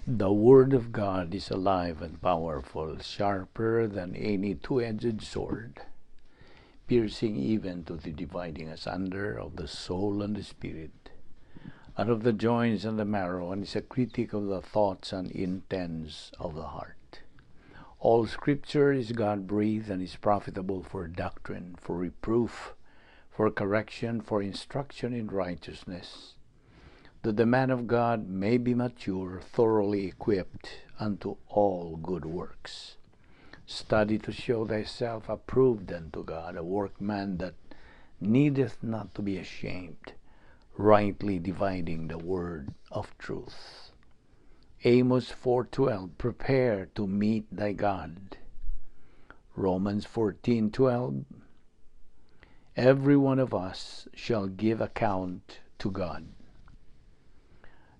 The Word of God is alive and powerful, sharper than any two-edged sword, piercing even to the dividing asunder of the soul and the spirit, and of the joints and the marrow, and is a critic of the thoughts and intents of the heart. All Scripture is God-breathed and is profitable for doctrine, for reproof, for correction, for instruction in righteousness, that the man of God may be mature, thoroughly equipped unto all good works. Study to show thyself approved unto God, a workman that needeth not to be ashamed, rightly dividing the word of truth. Amos 4:12, "Prepare to meet thy God." Romans 14:12, "Every one of us shall give account to God."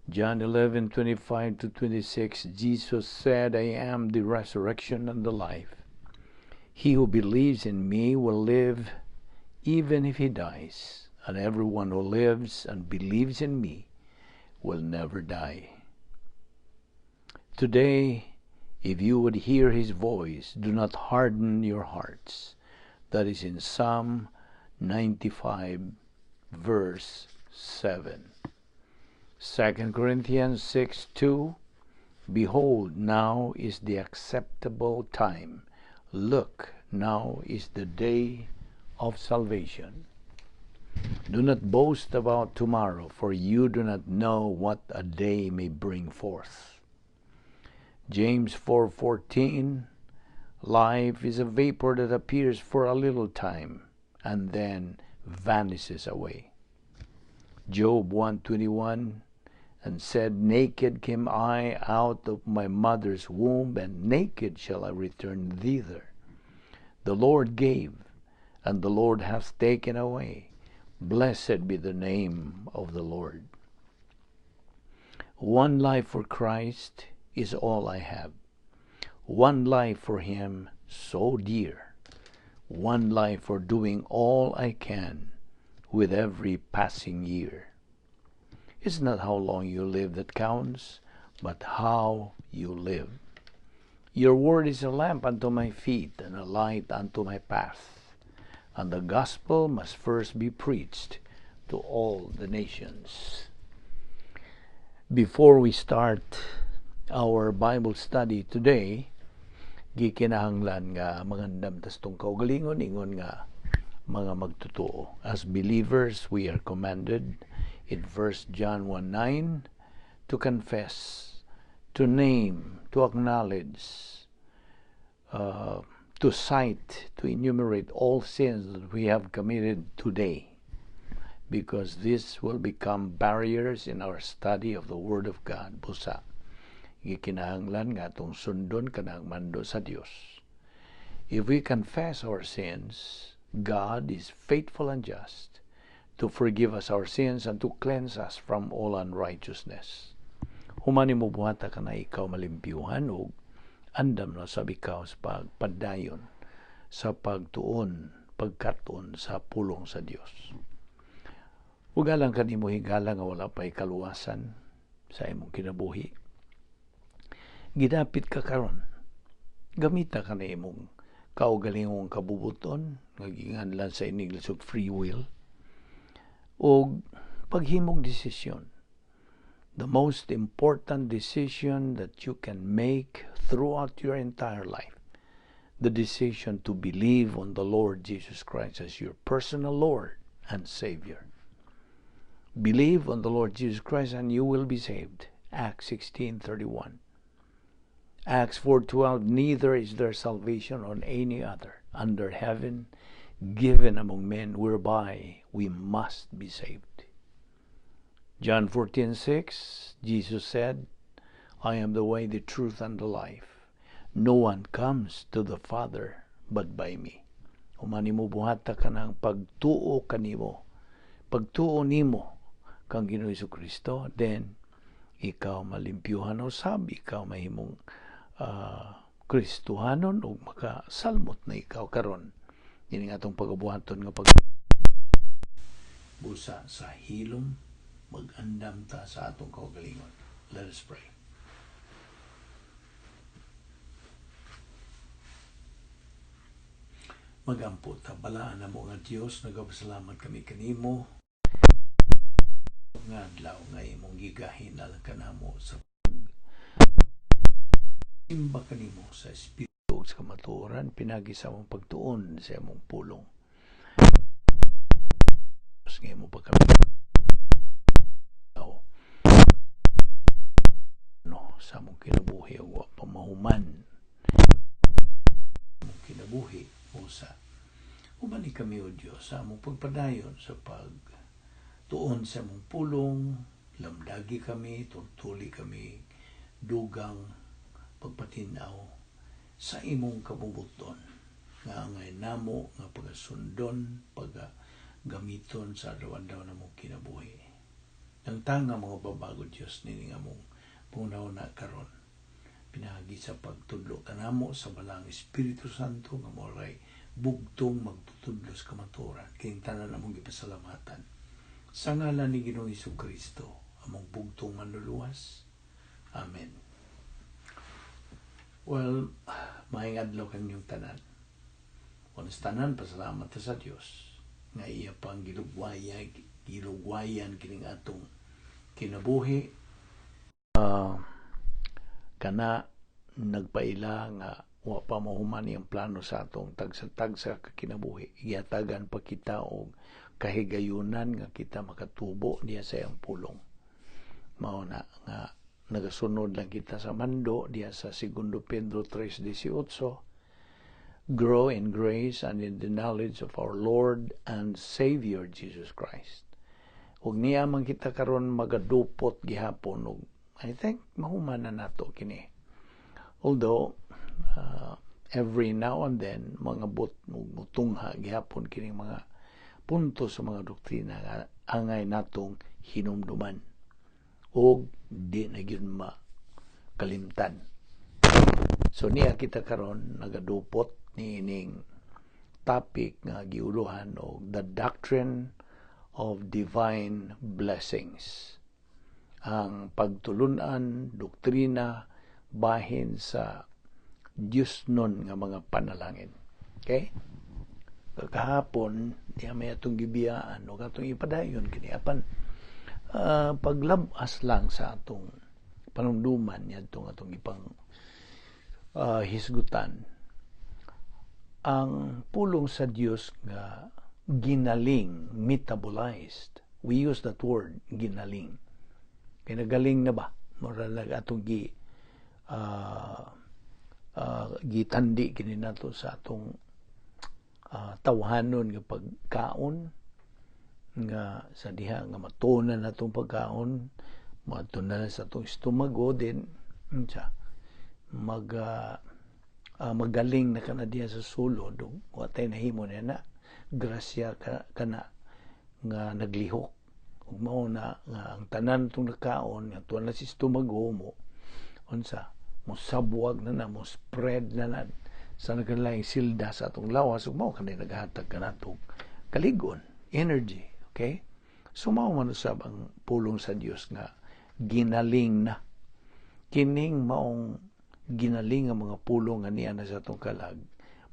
John 11:25 to 26, Jesus said, "I am the resurrection and the life. He who believes in me will live even if he dies, and everyone who lives and believes in me will never die." Today, if you would hear his voice, do not harden your hearts. That is in Psalm 95, verse 7. 2 Corinthians 6:2, "Behold, now is the acceptable time. Look, now is the day of salvation." Do not boast about tomorrow, for you do not know what a day may bring forth. James 4:14, "Life is a vapor that appears for a little time and then vanishes away." Job 1:21, "And said, Naked came I out of my mother's womb, and naked shall I return thither. The Lord gave, and the Lord hath taken away. Blessed be the name of the Lord." One life for Christ is all I have. One life for Him so dear. One life for doing all I can with every passing year. It's not how long you live that counts, but how you live. Your word is a lamp unto my feet and a light unto my path. And the gospel must first be preached to all the nations. Before we start our Bible study today, gikinahanglan nga mangandam ta sa atong kaugalingon ingon nga mga magtotoo. As believers, we are commanded in 1 John 1:9 to confess, to name, to acknowledge, to cite, to enumerate all sins that we have committed today, because this will become barriers in our study of the Word of God. Busa, gikinahanglan nga atong sundon kanang mando sa Dios. If we confess our sins, God is faithful and just to forgive us our sins and to cleanse us from all unrighteousness. Human nimo buhata kana, ikaw malimpyuhan ug andam na sab ikaw sa pagpadayon sa pagtuon, pagkaton sa pulong sa Dios. Ug alang kanimo, higala, nga wala pa'y kaluwasan sa imong kinabuhi, gidapit ka karon. Gamita ka na imong kaugalingong kabubuton nga ginganlan sa English og free will og paghimog desisyon. The most important decision that you can make throughout your entire life, the decision to believe on the Lord Jesus Christ as your personal Lord and Savior. Believe on the Lord Jesus Christ and you will be saved. Acts 16:31. Acts 4:12, "Neither is there salvation on any other under heaven given among men whereby we must be saved." John 14:6, Jesus said, "I am the way, the truth, and the life. No one comes to the Father but by me." Human nimo buhata kanang pagtuo kanimo, pagtuo nimo kang Ginoo Kristo, then ikaw malimpyuhan usab, ikaw mahimong Kristohanon ug makasalmot na ikaw karon. Ini nga atong pagabuhaton nga pag busa sa hilom, mag-andam ta sa atong kaugalingon. Let us pray. Magampo ta. Balaan namo nga Dios, nagapasalamat kami kanimo nga adlaw nga imong gigahin alang kanamo sa simba kanimo sa espiritu ug sa kamatuoran pinaagi sa among pagtuon sa imong pulong. Diyos, nga imo pa kami no sa among kinabuhi ug wa pa mahuman among kinabuhi usa. Ubani kami, O Dios, sa among pagpadayon sa pagtuon sa among pulong. Lamdagi kami, tultuli kami, dugang pagpatinaw sa imong kabubuton nga angay namo nga pagasundon, pagagamiton sa adlaw-adlaw namong kinabuhi. Tangtanga mga babago, Dios, nini nga among panghuna karon pinaagi sa pagtudlo kanamo sa Balaang Espiritu Santo nga moray bugtong magtutudlo sa kamatuoran. Kining tanan among gipasalamatan sa ngalan ni Ginoong Kristo, among bugtong Manluluwas. Amen. Well, maayong adlaw kaninyong tanan. Una sa tanan, pasalamat ta sa Dios nga iya pang gilugwayan kining atong kinabuhi. Kana nagpaila nga wa pa mahuman iyang plano sa atong tagsa-tagsa ka kinabuhi. Gihatagan pa kita og kahigayunan nga kita makatubo diha sa iyang pulong. Mao na nga nagasunod lang kita sa mando diha sa Segundo Pedro 3:18, "Grow in grace and in the knowledge of our Lord and Savior Jesus Christ." Ug niya man kita karon magadupot gihapon og I think mahuman na nato kini. Although every now and then mga bot mutungha gihapon kining mga punto sa mga doktrina nga angay natong hinumduman og di na gyud makalimtan. So niya kita karon nagadupot niining topic nga giuluhan og the doctrine of divine blessings. Ang pagtulunan, doktrina bahin sa Diyos nun nga mga panalangin. Okay? Kahapon, di may atong gibiyaan o atong ipadayon kini, apan paglabas lang sa atong panumduman niadtong atong ipang hisgutan ang pulong sa Dios nga ginaling, metabolized. We use that word, ginaling, kay nagaling na ba, mura lang atong gitandi kini nato sa atong tawhanon nga pagkaon, nga sa diha nga matunan natong pagkaon, matunan sa atong estomago din, unsa mag magaling na kana diha sa sulod ug wa tay nahimo niya na grasya ka, kana nga naglihok ug mao na nga ang tanan tong nakaon nga tuan na sa estomago mo, unsa, mo sabwag na na, mo spread na na sa nagkalaing silda sa atong lawas ug mao kanay naghatag kanatong kaligon, energy. Okay, so mao man usab ang pulong sa Dios nga ginaling na. Kining maong ginaling ang mga pulong nga niya na sa atong kalag,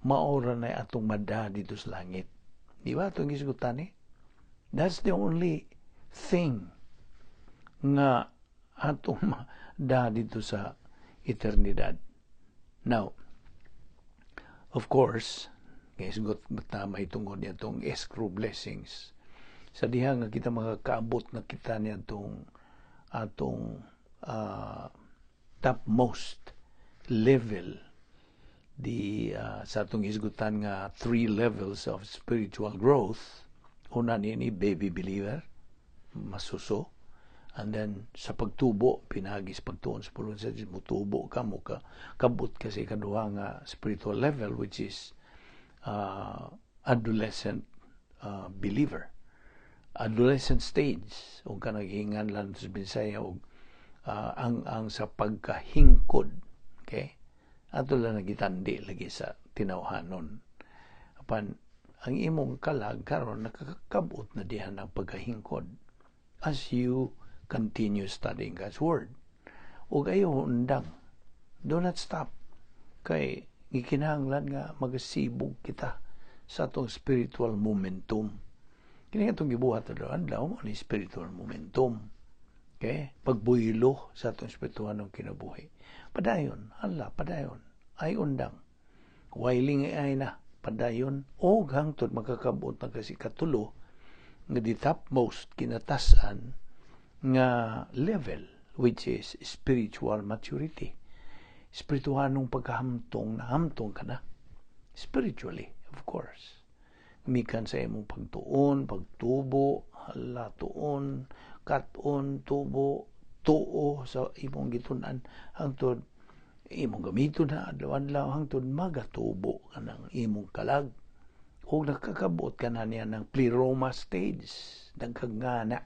maora na atong mada dito sa langit. Di ba atong gisgutan eh? That's the only thing nga atong mada dito sa eternidad. Now, of course, isgot ta may tungod niya escrow blessings. Sa diha nga kita makakaabot na kita niya atong topmost level di sa atong isgutan nga three levels of spiritual growth. Una ni baby believer, masuso, and then sa pagtubo pinaagi sa pagtuon sa pulong sa Dios, mutubo ka, mo ka kabot ka sa ikaduha nga spiritual level, which is adolescent believer, adolescent stage, ug kanang gihinganlan sa Bisaya og ang sa pagkahingkod. Okay, ato lang nagitandi lagi sa tinawhanon, apan ang imong kalag karon nakakabot na diha ng pagkahingkod as you continue studying God's Word. Ug ayaw undang. Do not stop. Kay gikinahanglan nga magasibog kita sa sa atong spiritual momentum. Kini atong gibuhat adlaw mo ni spiritual momentum. Okay? Pagbuylo sa atong espirituhanong kinabuhi. Padayon, hala, padayon. Ay undang. Whiling ay na, padayon. O hangtod makakabot na kasi katulo nga the topmost kinatasan nga level, which is spiritual maturity. Espirituhanong pagkahamtong na hamtong ka na. Spiritually, of course. Mikan sa imong pagtuon, pagtubo, hala, tuon, katon, tubo, tuo sa imong gitun-an hangtod imong gamiton na adlaw-adlaw hangtod magatubo ka ng imong kalag ug nakakabot ka na niya ng pleroma stage, nagkagana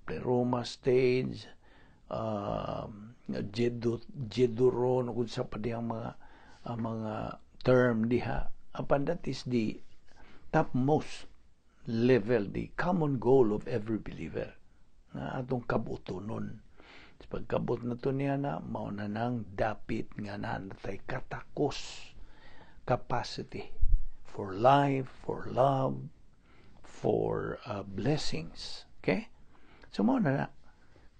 pleroma stage, jeduron ug sa pa diyang mga term diha. Apan that is the topmost level, the common goal of every believer nga atong kabutonon. Sa pagkabot na to niya na, mao na nang dapit nga natay katakos capacity for life, for love, for blessings. Okay? So mao na na.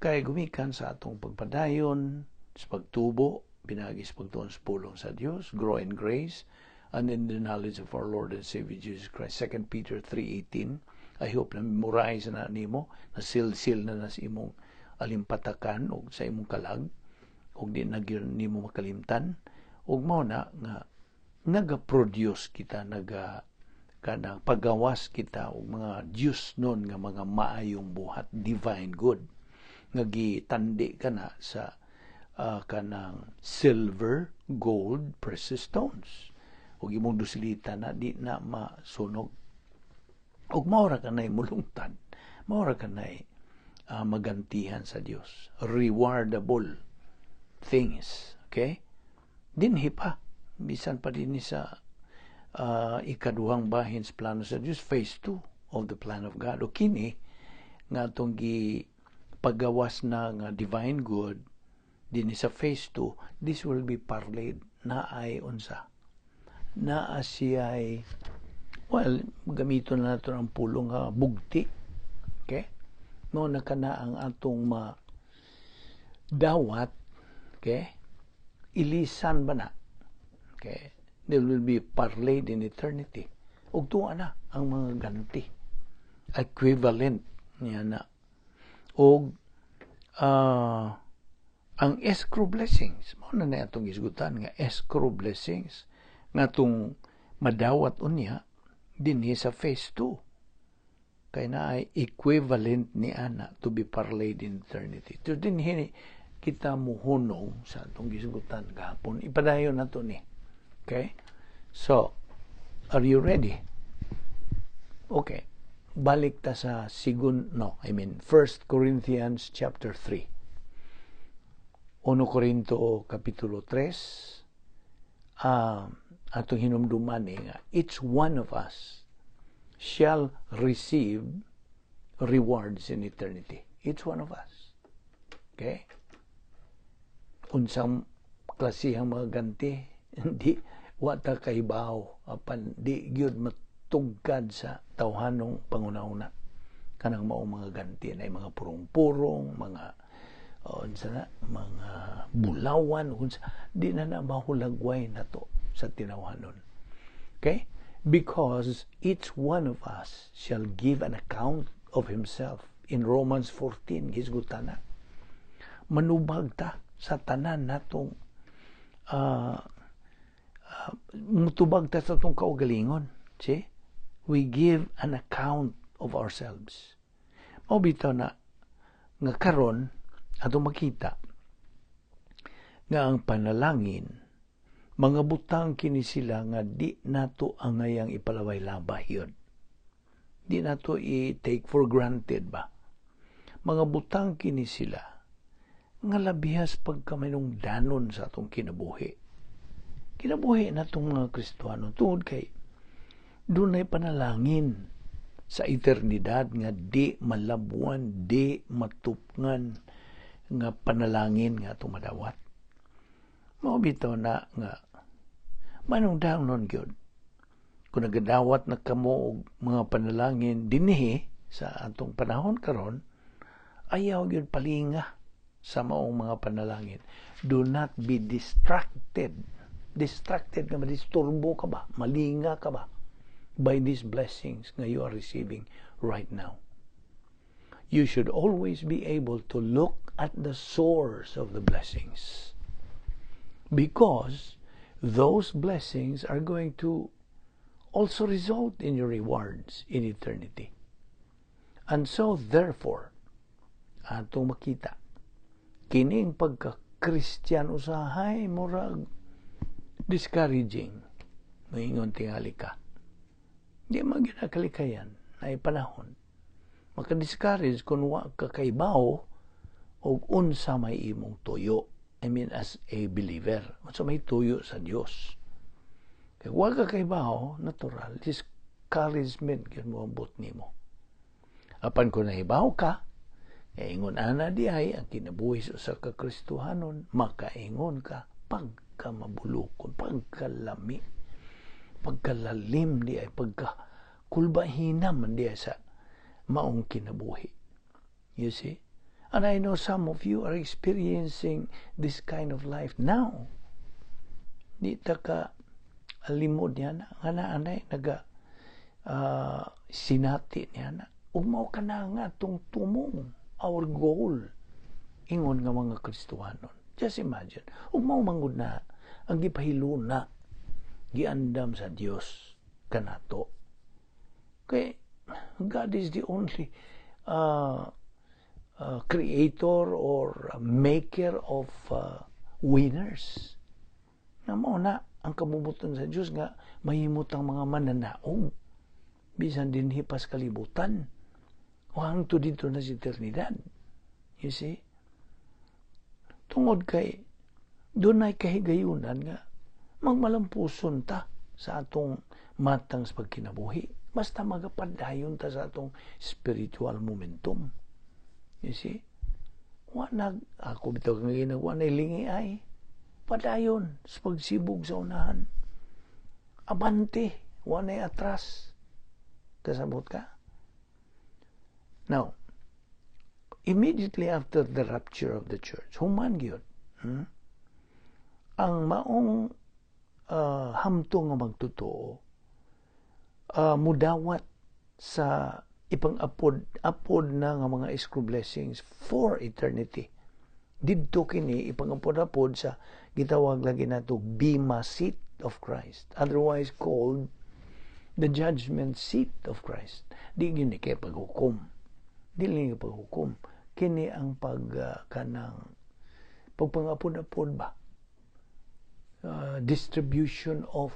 Kay gumikan sa atong pagpadayon, sa pagtubo, pinagi sa pagtuon sa pulong sa Dios, grow in grace, and in the knowledge of our Lord and Savior Jesus Christ. 2 Peter 3:18. I hope na memorize na nimo, na sil-sil na na sa imong alimpatakan o sa imong kalag, ug di na gyud nimo makalimtan, ug mao na nga naga-produce kita, naga kanang pagawas kita og mga Diyos nun nga mga maayong buhat, divine good nga gitandi kana sa kanang silver, gold, precious stones, ug imong dusilita na di na masunog, ug mao ra kanay mulungtad, mao ra kanay magantihan sa Dios, rewardable things. Okay, dinhi pa, bisan pa dinhi sa ikaduhang bahin sa plano sa Dios, phase 2 of the plan of God, o kini nga atong gi pagawas na nga divine good dinhi sa phase 2, this will be parlayed na ay unsa naa siya'y, well, gamiton na nato ang pulong nga bugti. Okay, mao na kana ang atong ma dawat. Okay, ilisan ba na? Okay, they will be parlayed in eternity, ug tuwa na ang mga ganti, equivalent niya na. Og ang escrow blessings, mao na na atong gisgutan nga escrow blessings nga atong madawat unya dinhi sa phase 2, kay na ay equivalent ni ana to be parlayed in eternity. So dinhi kita muhunong sa atong gisgutan gahapon. Ipadayon nato ni. Okay? So, are you ready? Okay. Balik ta sa sigun, no, I mean 1 Corinthians chapter 3. 1 Corinto kapitulo 3, atong hinumduman eh, nga each one of us shall receive rewards in eternity. Each one of us. Okay? Unsang klasihang mga ganti, hindi wa ta kahibaw, apan di gyud matugkad sa tawhanong panguna-una kanang mao mga ganti na mga purong-purong mga, unsa na, mga bulawan, unsa, di na na mahulagway nato sa tinawhanon. Okay, because each one of us shall give an account of himself. In Romans 14, hisgutan na manubag ta sa tanan natong mutubag ta sa atong kaugalingon. See, we give an account of ourselves. Mao bitaw na nga karon atong makita nga ang panalangin, mga butang kini sila nga di nato angayang ipalaway-labay yun. Di nato i-take for granted ba. Mga butang kini sila nga labihas pagkaminungdanon sa atong kinabuhi. Kinabuhi natong mga Kristohano tungod kay dunay panalangin sa eternidad nga di malabwan, di matupngan nga panalangin nga atong madawat. Mao bitaw na nga manungdanon gyud. Kung nagadawat na kamo og mga panalangin dinhi sa atong panahon karon, ayaw gyud palinga sa maong mga panalangin. Do not be distracted. Distracted nga madisturbo ka ba? Malinga ka ba? By these blessings nga you are receiving right now. You should always be able to look at the source of the blessings, because those blessings are going to also result in your rewards in eternity. And so, therefore, atong makita, kining pagka-Christian usahay murag discouraging. Moingon tingali ka. Di man ginakalikayan na panahon. Maka-discourage kung wa ka kaibaw og unsa may imong tuyo. I mean, as a believer. Unsa may tuyo sa Dios. Kay wa ka kaibaw, natural, discouragement gyud mo ambot nimo. Apan kung nahibaw ka, ingon ana di ay ang kinabuhi sa usa ka Kristohanon, makaingon ka pagka mabulukon, pagkalami, pagkalalim di ay, pagka kulbahina man di ay sa maong kinabuhi. You see? And I know some of you are experiencing this kind of life now. Di ta ka alimod niya na. Nga na anay, naga sinati niya na. Ug mao ka na nga atong tumong, our goal ingon nga mga Kristohanon. Just imagine. Ug mao manggod na ang gipahiluna, giandam sa Dios kanato. Kay God is the only creator or maker of winners. Na mao na ang kabubut-on sa Dios nga mahimot ang mga mananaog bisan dinhi pa sa kalibutan o hangtod didto na sa eternidad. You see? Tungod kay dunay kahigayunan nga magmalampuson ta sa atong matang sa pagkinabuhi. Basta magapadayon ta sa atong spiritual momentum. You see? Wa nag ako bitaw nga ginagawa na lingi ay padayon sa pagsibog sa unahan. Abante, wa nay atras. Kasabot ka? Now, immediately after the rapture of the church, human gyud, Ang maong hamtong nga magtotoo mudawat sa ipang-apod apod na nga mga escrow blessings for eternity. Didto kini ipang-apod-apod sa gitawag lagi nato Bema Seat of Christ, otherwise called the judgment seat of Christ. Di gyud ni kay paghukom. Dili ni paghukom. Kini ang pag kanang pagpangapod-apod ba? Distribution of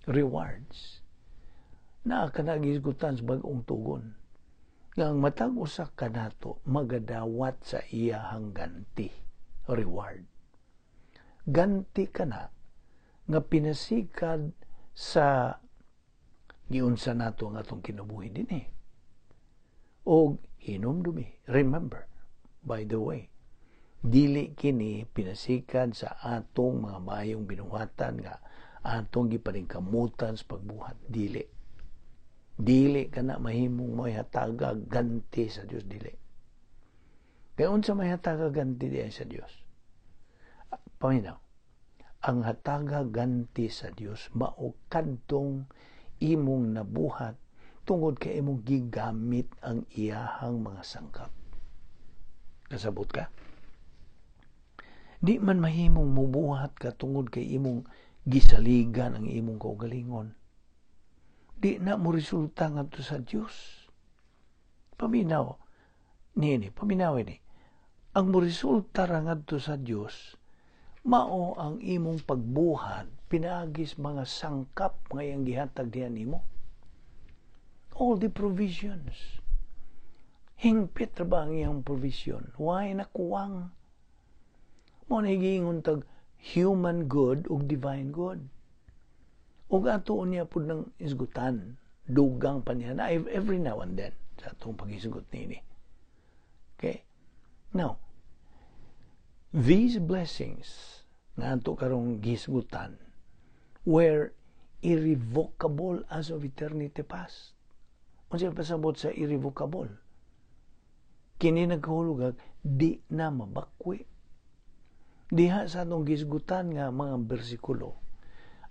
rewards na kanagisgutan sa bag-ong tugon nga ang matag usa kanato magadawat sa iyahang ganti, reward. Ganti kana nga pinasikad sa giunsa nato ang atong kinabuhi dinhi. Og hinumdumi, remember, by the way, dili kini pinasikad sa atong mga mayong binuhatan nga atong gipaningkamutan sa pagbuhat. Dili. Dili kana mahimong may hataga ganti sa Dios, dili. Kay unsa may hataga ganti diay sa Dios? Paminaw. Ang hataga ganti sa Dios mao kadtong imong nabuhat tungod kay imong gigamit ang iyahang mga sangkap. Kasabot ka? Di man mahimong mubuhat ka tungod kay imong gisaligan ang imong kaugalingon. Di na mo resulta ngadto sa Dios. Paminaw niini, paminaw ini. Ang mo resulta ra ngadto sa Dios mao ang imong pagbuhat pinaagis mga sangkap nga iyang gihatag diha nimo. All the provisions. Hingpit ra ba ang iyang provision? Why nakuwang? Mao na giingon tag human good ug divine good. Ug ato niya pud ng isgutan, dugang pa niya na every now and then sa atong paghisgot niini. Okay? Now, these blessings nga ato karong gisgutan were Irrevocable as of eternity past. Unsa pasabot sa irrevocable? Kini nagkahulugag di na mabakwi. Diha sa atong gisgutan nga mga bersikulo,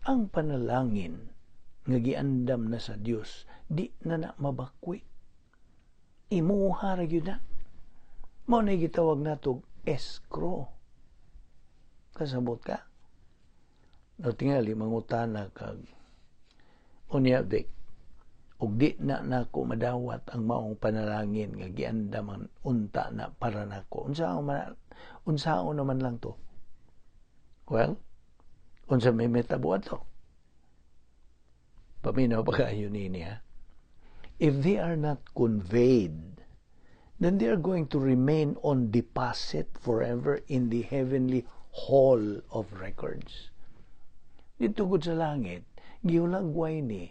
ang panalangin nga giandam na sa Dios di na na mabakwi. Imuha ra gyud na. Mao na gitawag nato escrow. Kasabot ka? No, tingali mangutana kag, "Unya, Vic, ug di na nako madawat ang maong panalangin nga giandaman unta na para nako. Unsaon naman lang to?" Well, unsa may metabo ato? Paminaw pa kayo nini, ha? If they are not conveyed, then they are going to remain on deposit forever in the heavenly hall of records. Didto gud sa langit, gihulagway ni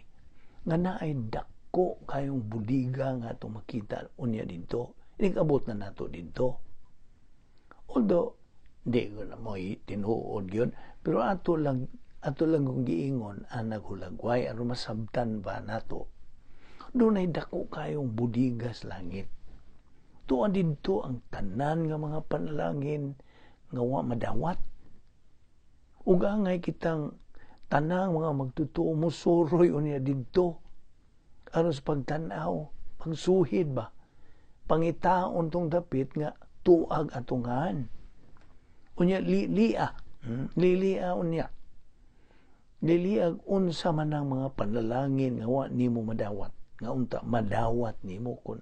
nga naay dako kayong budiga nga atong makita unya didto. Inig-abot na nato didto. Although, di ko na mo tinuod yun, pero ato lang kung giingon ang naghulagway aron masabtan ba nato. Dunay dako kayong budiga sa langit. Tuan didto ang tanan nga mga panalangin nga wa madawat. Ug angay kitang tanang mga magtotoo musuroy unya didto aron sa pagtan-aw, pagsuhid ba, pangitaon tong dapit nga tuag atungan. Unya lilia, Lilia unya. Liliag unsa man ang mga panalangin nga wa nimo madawat, nga unta madawat nimo kun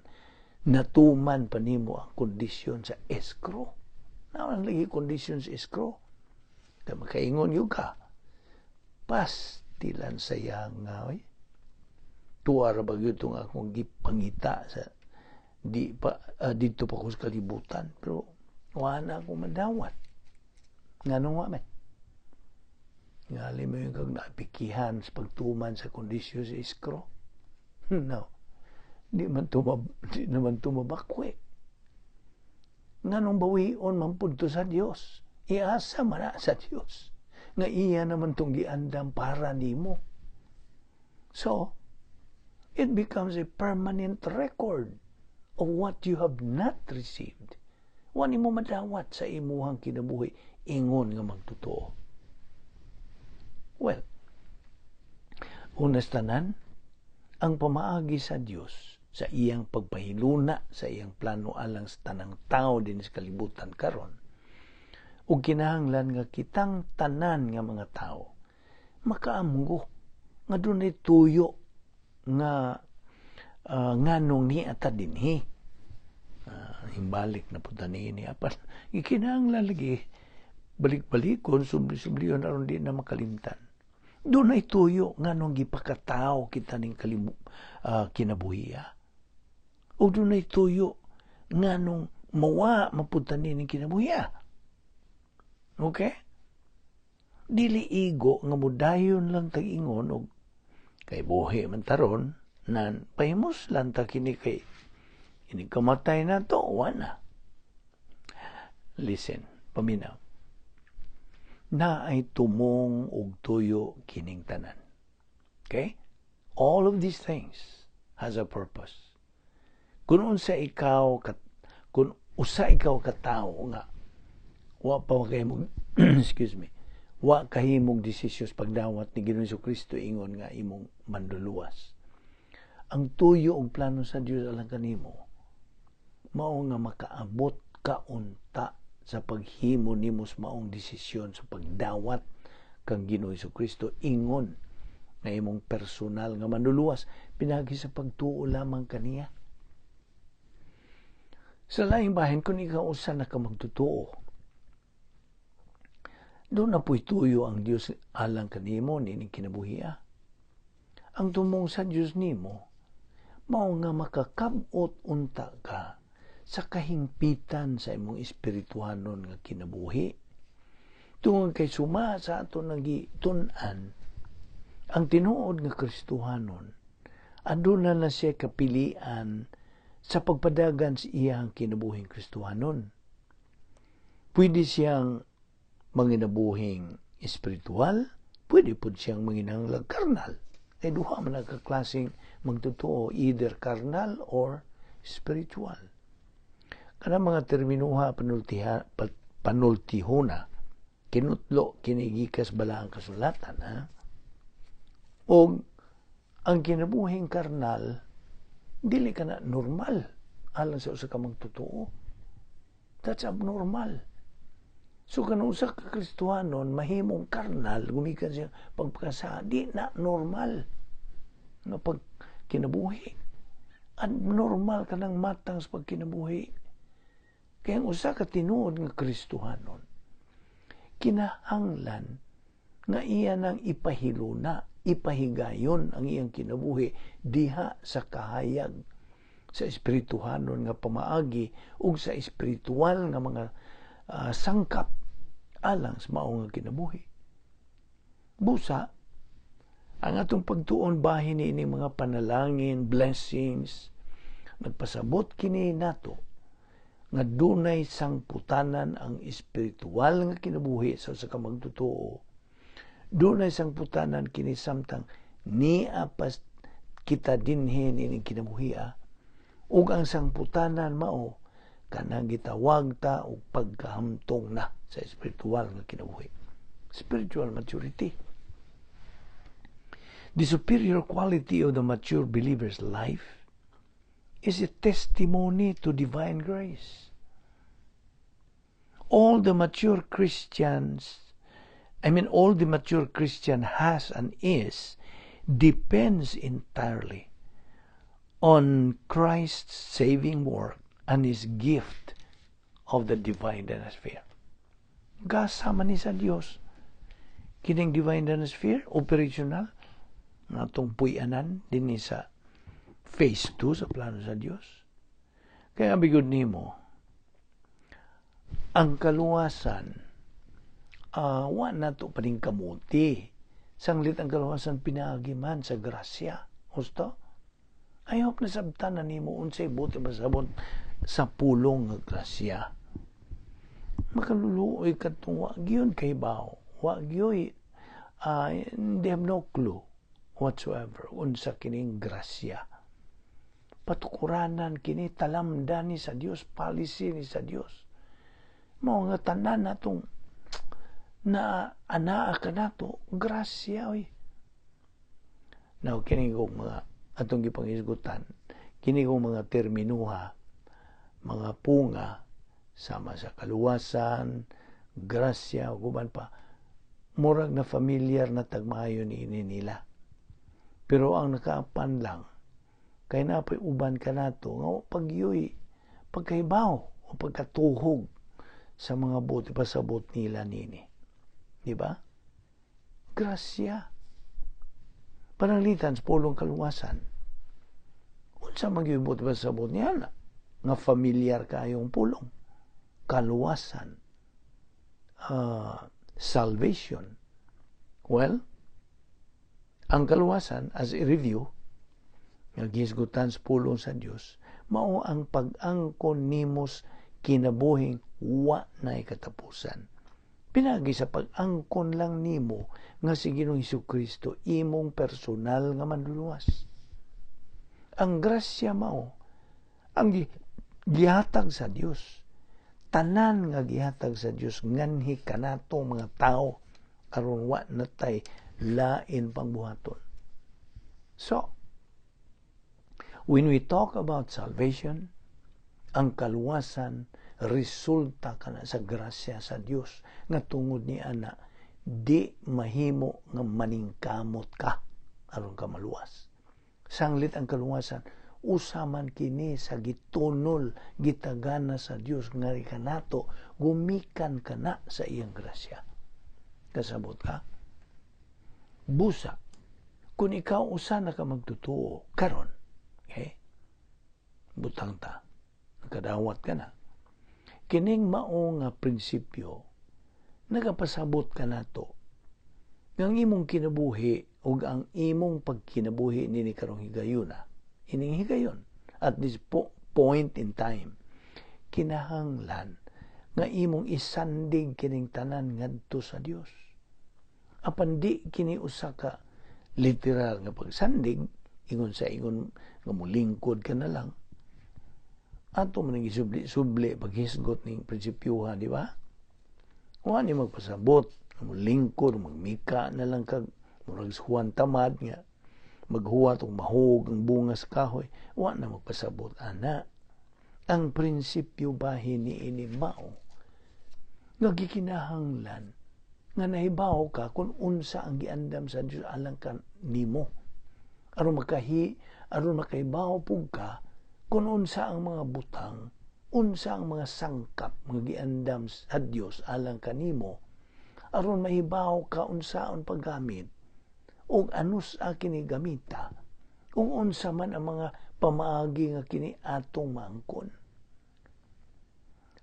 natuman pa nimo ang kondisyon sa escrow. Naman lagi kondisyon sa escrow. Kay makaingon yun ka. Pastilan saya nga, oy. Tuwa ra ba gyud tong akong gipangita sa di pa didto pa ko sa kalibutan, pero wa na ako madawat. Nganong wa man? Ngali mo yung kag napikihan sa pagtuman sa kondisyon sa escrow? No. Di naman tumabakwe. Nganong bawion man pud to sa Dios? Iasa man na sa Dios. Nga iya naman tong giandam para nimo. So, it becomes a permanent record of what you have not received. Wa nimo madawat sa imuhang kinabuhi ingon nga magtotoo. Well, unas tanan, ang pamaagi sa Dios sa iyang pagpahiluna sa iyang plano alang sa tanang tao din sa kalibutan karon, ug kinahanglan nga kitang tanan nga mga tao makaamgo nga dunay tuyo nga nganong niata dinhi. Himbalik na po niini, apan ikinahanglan lagi balik-balikon, subli-subliyon aron di na makalimtan. Dunay tuyo nganong gipakatao kita ning kinabuhiya. O dunay tuyo nganong mawa mapunta ning kinabuhiya. Okay? Dili igo nga mudayon lang tag-ingon og kay buhi man taron nan pahimos lang ta kini kay ini kamatay na to, wala. Listen, paminaw. Na ay tumong og tuyo kining tanan. Okay? All of these things has a purpose. Kung usa ikaw ka tawo nga wa pa kahimog, excuse me, wa kahimog desisyon pagdawat ni Ginoong Kristo ingon nga imong manduluwas. Ang tuyo og plano sa Dios alang kanimo mao nga makaabot ka unta sa paghimo nimo sa maong desisyon sa pagdawat kang Ginoong Kristo ingon nga imong personal nga manluluwas pinagi sa pagtuo lamang kaniya. Sa laing bahin, kung ikaw usa na ka magtotoo, doon na po'y tuyo ang Dios alang kanimo nining kinabuhia. Ang tumong sa Dios nimo, mao nga makakabot unta ka sa kahingpitan sa imong espirituhanon nga kinabuhi. Tungod kay suma sa ato nagitun-an, ang tinuod nga Kristohanon, aduna na siya kapilian sa pagpadagan sa iyang kinabuhing Kristohanon. Pwede siyang manginabuhing espiritual. Pwede pud siyang manginahanglag karnal. Kay duha man ka klaseng magtotoo, either carnal or spiritual. Kanang mga terminuha panultiha, panultihona, kinutlo kini gikas Balaang Kasulatan, ha? Og ang kinabuhing karnal, dili ka na normal alang sa usa ka magtotoo. That's abnormal. So kanang usa ka Kristohanon mahimong karnal gumikan siya pagpakasala, di na normal nga pag kinabuhi. Abnormal kanang matang sa pagkinabuhi. Kaya ang usa ka tinuod nga Kristohanon, kinahanglan nga iya nang ipahiluna, ipahigayon ang iyang kinabuhi diha sa kahayag sa espirituhanon nga pamaagi ug sa espiritual nga mga sangkap alang sa mao nga kinabuhi. Busa, ang atong pagtuon bahin ni ining mga panalangin, blessings, nagpasabot kini nato nga dunay sangputanan ang espiritual nga kinabuhi sa usa ka magtotoo. Dunay sangputanan kini samtang nia pa kita dinhi niining kinabuhi. Ug ang sangputanan mao kanang gitawag ta og pagkahamtong na sa espiritual nga kinabuhi. Spiritual maturity. The superior quality of the mature believer's life is a testimony to divine grace. All the mature Christians, I mean, all the mature Christian has and is, depends entirely on Christ's saving work and His gift of the divine sphere. Gasa man ni sa Dios. Kining divine sphere, operational, nga atong puy-anan dinhi sa phase 2 sa plano sa Dios. Kaya bigod nimo, ang kaluwasan, wa na to paningkamuti. Sanglit ang kaluwasan pinaagi man sa grasya. Husto? I hope nasabtan na nimo unsay buot pasabot sa pulong nga grasya. Makaluluoy kadtong wa gyud kahibaw. Wa gyud, they have no clue whatsoever unsa kining grasya. Patukuranan kini, talamdan ni sa Dios, policy ni sa Dios. Mao nga tanan natong na anaa kanato, grasya oy. Now kini kong mga atong gipanghisgutan, kini kong mga terminuha, mga punga sama sa kaluwasan, grasya ug uban pa, murag na familiar na tagmaayo niini nila. Pero ang nakaapan lang kay napoy uban kanato nga pagyoy pagkahibaw o pagkatuhog sa mga buot pasabot nila nini. Di ba? Grasya. Pananglitan sa pulong kaluwasan. Unsa man gyud buot pasabot niya nga familiar kayong pulong? Kaluwasan. Salvation. Well, ang kaluwasan, as a review, nga gihisgutan sa pulong sa Dios, mao ang pag-angkon nimos kinabuhing wa nay katapusan. Pinagi sa pag-angkon lang nimo nga si Ginoong Kristo imong personal nga manluluwas. Ang grasya mao ang gihatag sa Dios. Tanan nga gihatag sa Dios nganhi kanato mga tao aron wa natay lain pang buhaton. So, when we talk about salvation, ang kaluwasan resulta kana sa grasya sa Dios nga tungod ni ana di mahimo nga maningkamot ka aron ka maluwas. Sanglit ang kaluwasan usa man kini sa gitunol, gitagana sa Dios nga kanato gumikan kana sa iyang grasya. Kasabot ka? Busa, kung ikaw usa na ka magtotoo karon, okay? Butang ta, nakadawat ka na. Kining mao nga prinsipyo, nagapasabot ka nato nga ang imong kinabuhi ug ang imong pagkinabuhi nini karong higayuna, ining higayon at this point in time, kinahanglan nga imong isandig kining tanan ngadto sa Dios. Apan di kini usa ka literal nga pagsandig, ingon sa ingon nga mulingkod ka na lang. Ato man ang gisubli-subli paghisgot ning prinsipyuha, di ba? Wa ni magpasabot nga mulingkod, magmika na lang kag murag Juan Tamad nga maghuwat og mahug ang bunga sa kahoy. Wa na magpasabot ana. Ang prinsipyo bahin ni ini mao nga gikinahanglan nga nahibaw ka kung unsa ang giandam sa Dios alang ka nimo, aron makahibaw pug ka kung unsa ang mga butang, unsa ang mga sangkap nga giandam sa Dios alang kanimo, aron mahibaw ka unsaon paggamit ug anus a kini gamita ug unsa man ang mga pamaagi nga kini atong maangkon.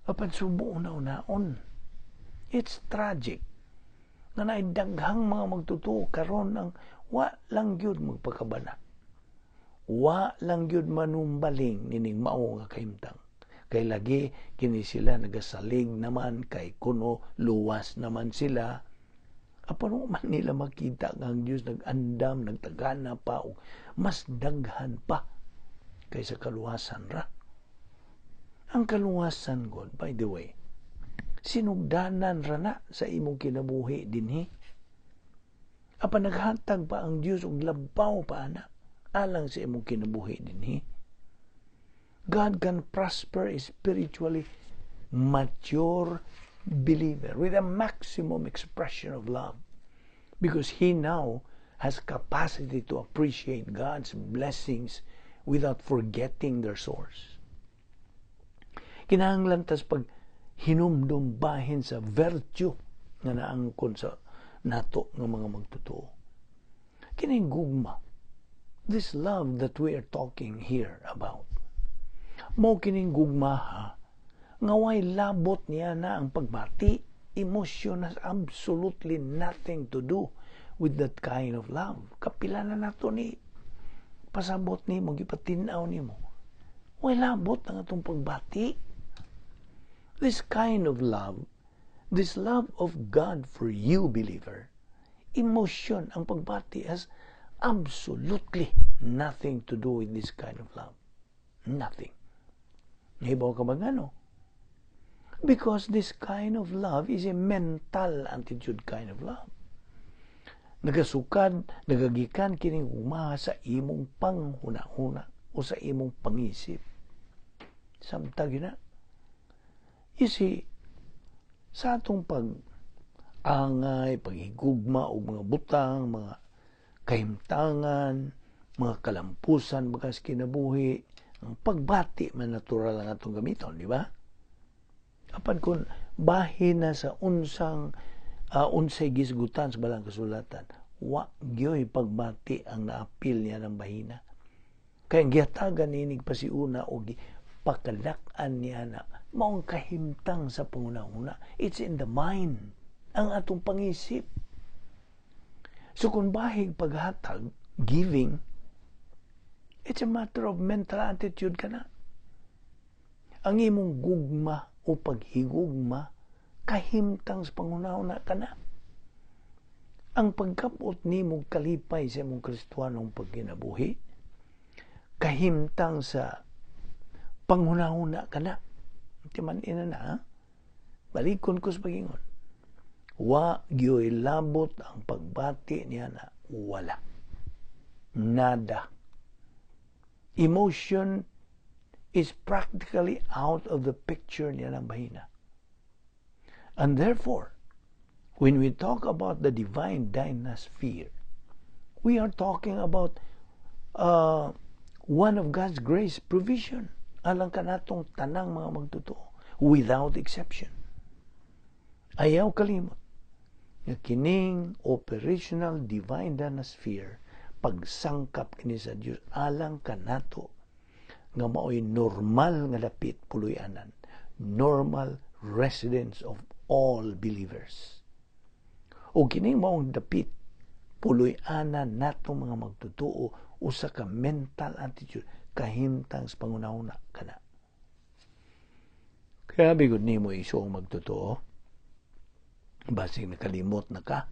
Apan subo una-unaon, it's tragic nga naay daghang mga magtotoo karon ang wa lang gyud magpakabana, wa lang gyud manumbaling nining mao nga kahimtang, kay lagi kini sila nagasalig naman kay kuno luwas naman sila. Apan wa man nila makita nga ang Dios nag-andam, nagtagana pa og mas daghan pa kaysa kaluwasan ra. Ang kaluwasan god, by the way, sinugdanan ra na sa imong kinabuhi dinhi. Apan naghatag pa ang Dios og labaw pa ana alang sa imong kinabuhi dinhi. God can prosper a spiritually mature believer with a maximum expression of love because he now has capacity to appreciate God's blessings without forgetting their source. Kinahanglan tas pag hinumdum bahin sa virtue nga naangkon sa nato nga mga magtotoo. Kining gugma, this love that we are talking here about, mo kining gugma ha, nga way labot niya na ang pagbati. Emotion has absolutely nothing to do with that kind of love. Kapila na nato ni pasabot nimo, gipatin-aw nimo. Way labot ang atong pagbati. This kind of love, this love of God for you, believer, emotion, ang pagbati has absolutely nothing to do with this kind of love. Nothing. Nahibaw ka ba ngano? Because this kind of love is a mental attitude kind of love. Nagasukad, nagagikan kining gugma sa imong panghuna-huna o sa imong pangisip. Samtag yun na. You see, sa atong pag angay, paghigugma og mga butang, mga kahimtangan, mga kalampusan bagas kinabuhi, ang pagbati man natural ang atong gamiton, di ba? Apan kung bahin na sa unsang unsay gisgutan sa balang kasulatan, wa gyoy pagbati ang naapil niya ng bahina. Kay ang gihatagan niinig pasiuna o pakalak-an niya na maong kahimtang sa panguna-una. It's in the mind, ang atong pangisip. So kung bahig paghatag, giving, it's a matter of mental attitude ka na. Ang imong gugma o paghigugma, kahimtang sa panguna-una ka na. Ang pagkapot nimo kalipay sa imong Kristohanong pagkinabuhi, kahimtang sa panghuna-huna ka na. Timan ina na, ha? Balikon ko sa pagingon. Wa gyoy labot ang pagbati niya na wala. Nada. Emotion is practically out of the picture niya ng bahina. And therefore, when we talk about the divine dynasphere, we are talking about one of God's grace provision alang kanatong tanang mga magtotoo without exception. Ayaw kalimot nga kining operational divine dynasphere, pagsangkap kini sa Dios alang kanato nga maoy normal nga dapit puloy-anan, normal residence of all believers. O kining maong dapit puloy-anan natong mga magtotoo, usa ka mental attitude, kahimtang sa pangunahuna kana. Kaya bigod nimo iso ang magtotoo, basig nakalimot na ka.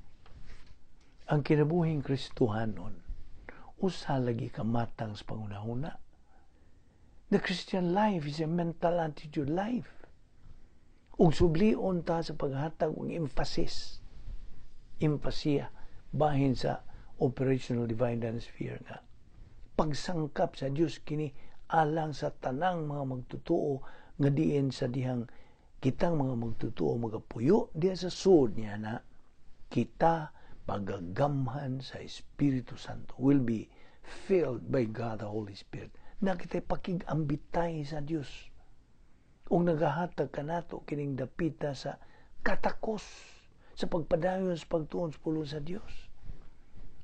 Ang kinabuhing Kristohanon, usa lagi ka matang sa panghunahuna. The Christian life is a mental attitude life. Ug sublion ta sa paghatag og emphasis, empasiya bahin sa operational divine sphere nga pagsangkap sa Dios kini alang sa tanang mga magtutuo, nga diin sa dihang kitang mga magtutuo magapuyo diha sa sud niya na kita pagagamhan sa Espiritu Santo, will be filled by God the Holy Spirit, na kita pakig-ambitay sa Dios ug nagahatag kanato kining dapita sa katakos sa pagpadayon sa pagtuon sa pulong sa Dios.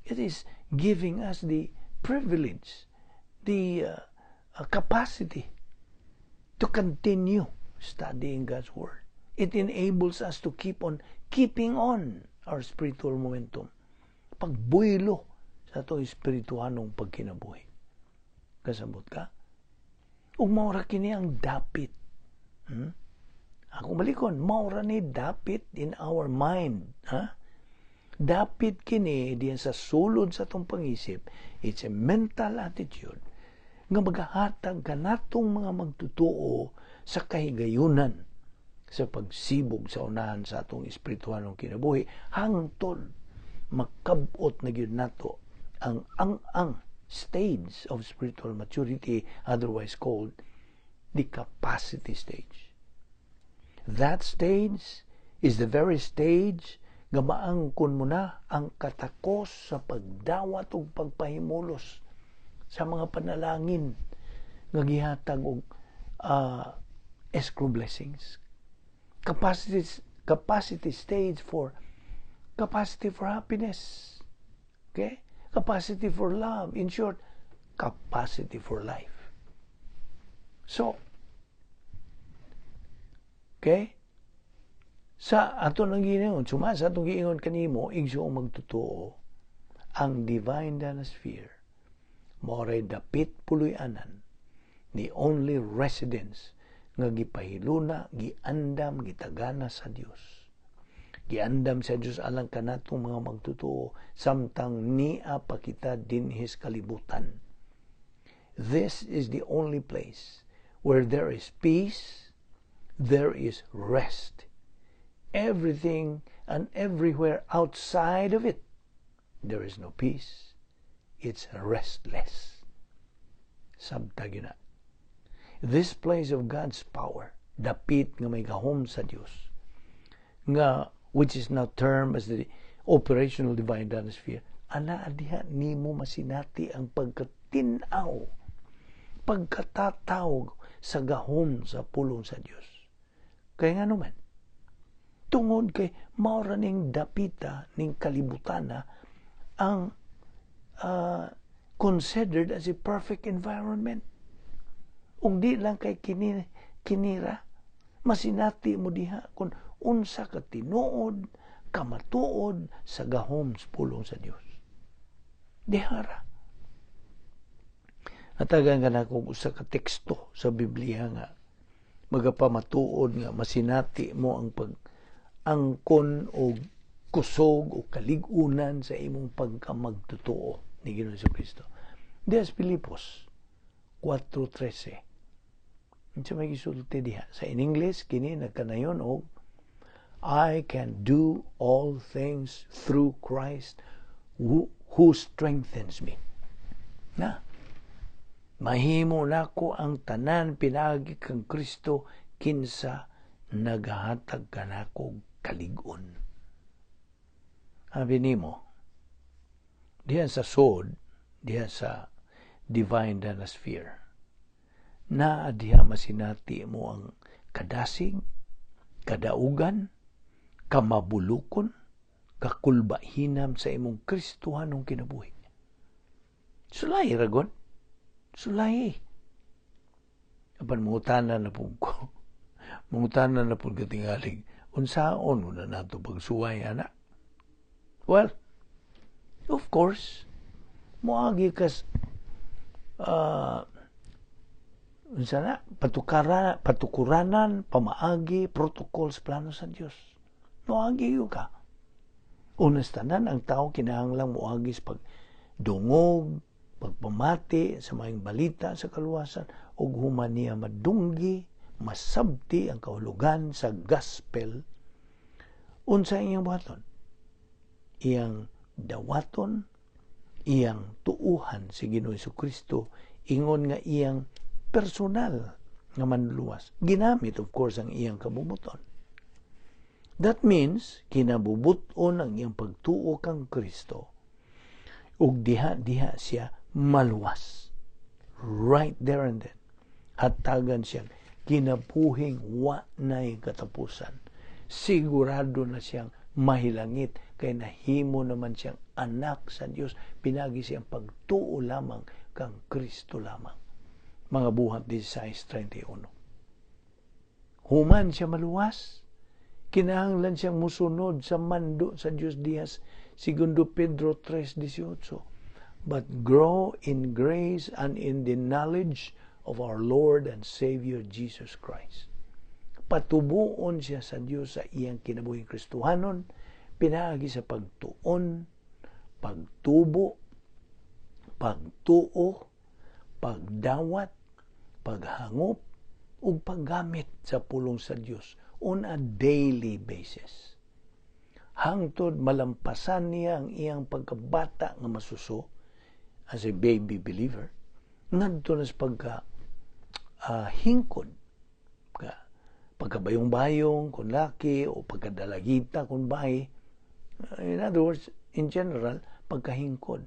It is giving us the privilege, the capacity to continue studying God's Word. It enables us to keep on keeping on our spiritual momentum. Pagbuylo sa atong espirituhanong pagkinabuhi. Kasabot ka? Ug maura kini ang dapit. Ako balikon, maura ni dapit in our mind. Ha? Dapit kini diyan sa sulod sa atong pangisip. It's a mental attitude nga magahatag kanatong mga magtutuo sa kahigayunan sa pagsibog sa unahan sa atong espiritualong kinabuhi hangtod makabot na gyud nato ang stage of spiritual maturity, otherwise called the capacity stage. That stage is the very stage nga maangkon mo na ang katakos sa pagdawat ug pagpahimulos sa mga panalangin nga gihatag og escrow blessings. Capacity stage for capacity for happiness. Okay? Capacity for love. In short, capacity for life. So, okay? Sa ato nang giingon, suma sa atong giingon kanimo, igsoong magtotoo, ang divine danasphere, mao dapit puloy-anan, the only residence nga gipahiluna, giandam, gitagana sa Dios. Giandam sa Dios alang kanatong mga magtotoo samtang nia pa kita dinhi sa kalibutan. This is the only place where there is peace, there is rest. Everything and everywhere outside of it, there is no peace. It's restless. Sabta na. This place of God's power, dapit nga may gahom sa Dios, nga which is now termed as the operational divine sphere, ana diha nimo masinati ang pagkatinaw, pagkatatawg sa gahom sa pulong sa Dios. Kaya nga naman, tungod kay maura ning dapita ning kalibutana ang considered as a perfect environment. Ung di lang kay kini kinira, masinati mo diha kung unsa ka tinuod, kamatuod sa gahom sa pulong sa Dios. Dihara. Hatagan ka na kung usa ka teksto sa Biblia nga magapamatuod nga masinati mo ang pag angkon o kusog o kalig-unan sa imong pagkamagtotoo ni Ginoong Kristo. Diha sa Filipos 4:13. Unsa may gisulti diha? Sa in English kini nagkanayon og "I can do all things through Christ who strengthens me." Na mahimo nako ang tanan pinaagi kang Kristo kinsa nagahatag kanako kalig-on. Abi nimo diha sa sod, diha sa divine danasphere, naa diha masinati mo ang kadasig, kadaugan, kamabulukon, kakulbahinam sa imong Kristohanong kinabuhi. Sulay ragon. Sulay. Apan mangutana na pud ko. Mangutana na pud katingalig. Unsaon na nato pagsuway ana? Well, of course, moagi kas unsa na patukara, patukuranan, pamaagi, protocols, plano sa Dios. Moagi ka. Unas tanan, ang tao kinahanglang moagi sa pagdungog, pagpamati sa maayong balita sa kaluwasan, ug human niya madunggi, masabti ang kahulugan sa gospel, unsa iyang buhaton? Iyang dawaton, iyang tuuhan si Ginoo Kristo ingon nga iyang personal nga manluluwas. Ginamit, of course, ang iyang kabubut-on. That means, kinabubut-on ang iyang pagtuo kang Kristo ug diha-diha siya maluwas. Right there and then. Hatagan siya kinabuhing wa nay katapusan. Sigurado na siyang mahilangit kay nahimo naman siyang anak sa Dios pinagi siyang pagtuo lamang kang Kristo lamang. Mga Buhat 16:31. Human siya maluwas, kinahanglan siyang musunod sa mando sa Dios dihas Segundo Pedro 3:18. "But grow in grace and in the knowledge of our Lord and Savior Jesus Christ." Patubuon siya sa Dios sa iyang kinabuhing Kristohanon pinaagi sa pagtuon, pagtubo, pagtuo, pagdawat, paghangop, ug paggamit sa pulong sa Dios on a daily basis. Hangtod malampasan niya ang iyang pagkabata nga masuso as a baby believer ngadto na sa pagka hingkod ka, pagkabayong-bayong kung laki o pagkadalagita kung bayi. In other words, in general, pagkahingkod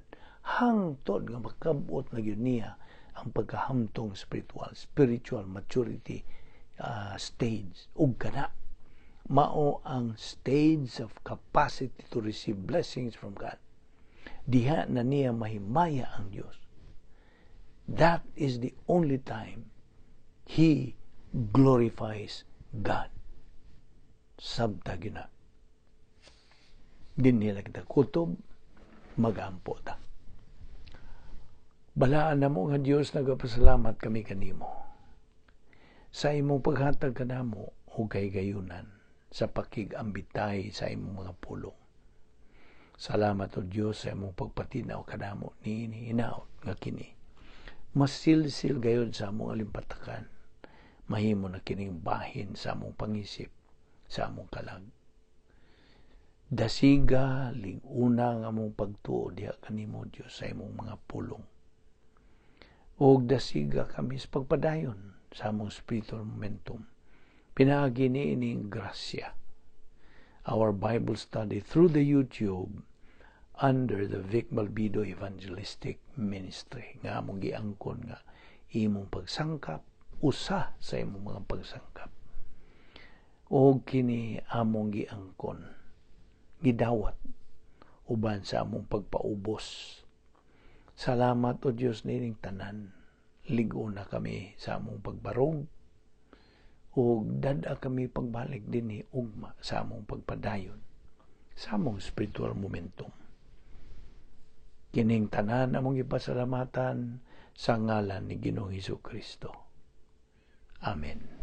hangtod nga makabot na gyud niya ang pagkahamtong spiritual, spiritual maturity stage, ug kana mao ang stage of capacity to receive blessings from God. Diha na niya mahimaya ang Dios. That is the only time he glorifies God. Sabta gina. Dinhi na kita kutob, magampo ta. Balaan namo nga Dios, nagapasalamat kami kanimo sa imong paghatag kanamo og kahigayunan sa pakig-ambitay sa imong mga pulong. Salamat, O Dios, sa imong pagpatinaw kanamo niini hinaot nga kini masilsil gayud sa among alimpatakan, mahimo na kining bahin sa among pangisip, sa among kalag. Dasiga, lig-una ang among pagtuo diha kanimo, Dios, sa imong mga pulong. Ug dasiga kami sa pagpadayon sa among spiritual momentum. Pinaagi ni ining grasya. Our Bible study through the YouTube under the Vic Balbido Evangelistic Ministry nga among giangkon nga imong pagsangkap, usa sa imong mga pagsangkap, og kini among giangkon, gidawat uban sa among pagpaubos. Salamat, O Dios, nining tanan. Lig-on na kami sa among pagbarog ug dad-a kami pagbalik dinhi ugma sa among pagpadayon sa among spiritual momentum. Kining tanan among ipasalamatan sa ngalan ni Ginoong Hesus Kristo. Amen.